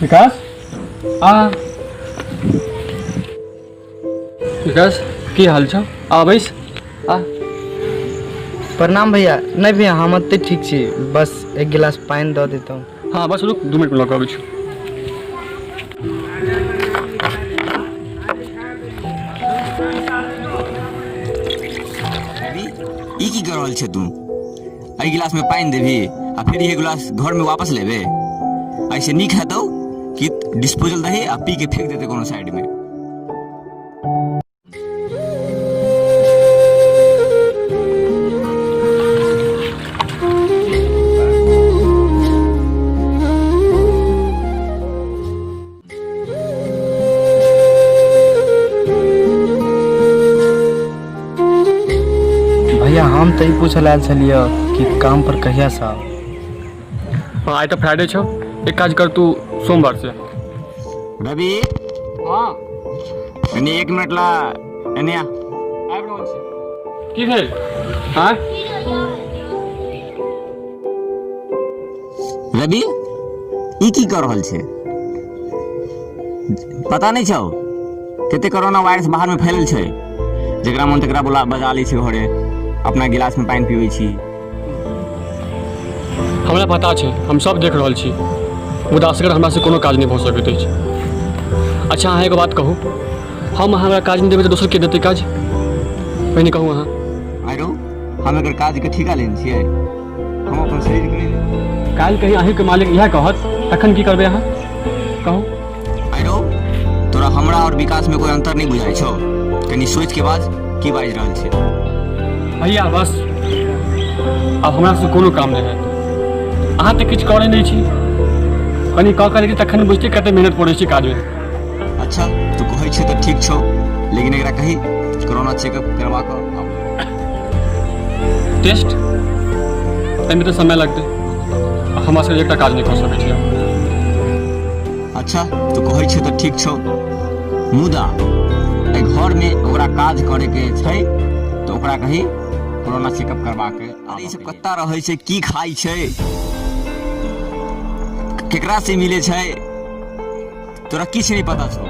विकास, आ विकास, की हाल छौ? आ बैस आ। प्रणाम भैया। नहि भैया, हम एते ठीक छी, बस एक गिलास पानि दऽ देतहुँ। हाँ, बस रुक, 2 मिनट में लऽ कऽ अबै छी। रवि, ई की कर रहल छै तू? एहि गिलास में पानि देबही आ फेर इहे गिलास घर में वापस लेबे? ऐसे नीक हेतौ कि डिस्पोजल दही आ पी के फेंक देते कोनो साइड में। भैया, हम तऽ ई पूछऽ आयल छलियै कि काम पर कहियासँ आउ? हाँ, आइ तऽ फ्राइडे छौ। एक काज कर, तू सोमवार से। रवि। हाँ। एने एक मिनट ला, एने आ। आबि रहल छी। की भेल? हाँ। रवि, ई की कर रहल छै? पता नहि छौ कते कोरोना वायरस बाहर में फैलल छै? जकरा मन तकरा बोला बजा लै छै घरे, अपना गिलास में पानि पीबै छी। हमरा पता छै, हम सब देख रहल छी, मुदा असगर हमरा से कोनो काज नहि भऽ सकैत अछि। अच्छा, अहाँ एगो बात कहू, हम अहाँ हमरा काज नहि देबै तऽ दोसर के देतै काज? पहिने कहू अहाँ। आरो हम एकर काज के ठीका लेने छियै, हम अपन शरीर के नहि। काल्हि कहीं अहीँके मालिक इएह कहत, तखन की करबै अहाँ? कहू। आरो तोरा हमरा और विकास में कोई अंतर नहीं बुझाइ छौ? कनी सोच के बाद की बाजि रहल छै। भैया, बस आब हमरा से कोनो काम नहि हैत। अहाँ तऽ किछु करै नहि छी। कनि कऽ कऽ देखी, तखन बुझतै कते मेहनत पड़ै छै काजमे। अच्छा, तू कहै छै तऽ ठीक छौ, लेकिन एकरा कही कोरोना चेकअप करवा कऽ आब। टेस्ट, एहिमे तऽ समय लगतै आ हमरा सबके एकटा काज नहि कऽ सकै छी। अच्छा, तू कहै छै तऽ ठीक छौ, मुदा एहि घरमे ओकरा काज करैके छै तऽ ओकरा कही कोरोना चेकअप करवा के। ई सब कत्ता रहै छै, की खाइ छै, केकरा से मिले छै, तोरा किछु नहि पता छौ।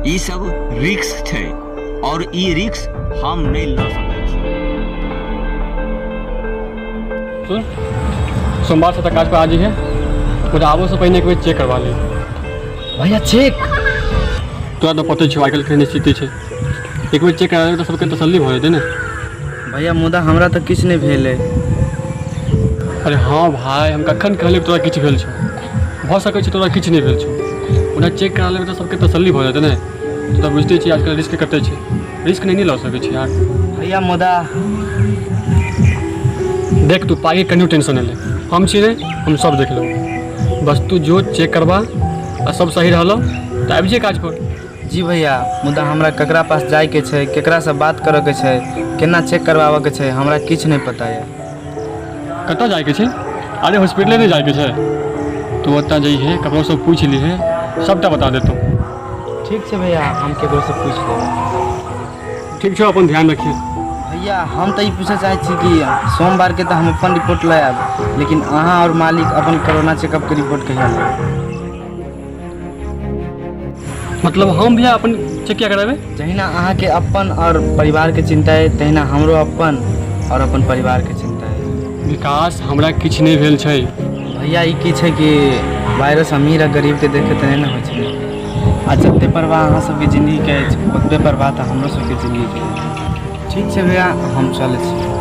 ई सब रिस्क छै और ई रिस्क हम नहि लऽ सकै छी। सुन, सोमवार से तऽ काज पर आ जइहे, मुदा आबो से पहिने एक बेर चेक करवा ली। भैया, चेक? तोरा तऽ पते छौ आइ काल्हि केहन स्थिति छै। एक बेर चेक करा लेबै तऽ सबके तसल्ली भऽ जेतै ने। भैया, मुदा हमरा तऽ किछु नहि भेल अइ। अरे हाँ भाय, हम कखन कहलियै तोरा किछु भेल छौ? भऽ सकै छै तोरा किछु नहि भेल छौ, ओना चेक करा लेबै तऽ सबके तसल्ली भऽ जेतै ने। तू तऽ बुझिते छी आजकल रिस्क कते छै। रिस्क नहि ने लऽ सकै छी यार। भैया, मुदा देख, तू पाइके कनियो टेंशन नहि ले। हम छी ने, हम सब देख लेबै। बस तू जो, चेक करबा आ सब सही रहलो तऽ आबि जाइए काज पर। जी भैया, मुदा हमरा ककरा पास जाइके छै, केकरासँ बात करऽके छै, केना चेक करबाबऽके छै, हमरा किछु नहि पता यऽ। कतऽ जाइके छै? अरे, हॉस्पिटले नहि जाइके छै? तू ओतऽ जइहे, ककरोसँ पूछि लिहे, सबटा बता देतौ। ठीक छै भैया, हम केकरोसँ पूछि लेबै। ठीक छौ, अपन ध्यान रखिहे। भैया, हम तऽ ई पूछऽ चाहै छी कि सोमवारके तऽ हम अपन रिपोर्ट लऽ आयब, लेकिन अहाँ आओर मालिक अपन कोरोना चेकअपके रिपोर्ट कहिया लेबै? मतलब हम भैया अपन चेक किया कराबे? जहिना अहाँके अपन आओर परिवारके चिन्ता अइ, तहिना हमरो अपन आओर अपन परिवारके चिन्ता अइ। विकास, हमरा किछु नहि भेल छै। भैया, ई की छै कि वायरस अमीर आ गरीबके देखके तऽ नहि ने होइ छै। आ जते परवाह अहाँ सबके जिन्दगीके अछि, ओतबे परवाह तऽ हमरो सबके जिन्दगीके अछि। ठीक छै भैया, हम चलै छी।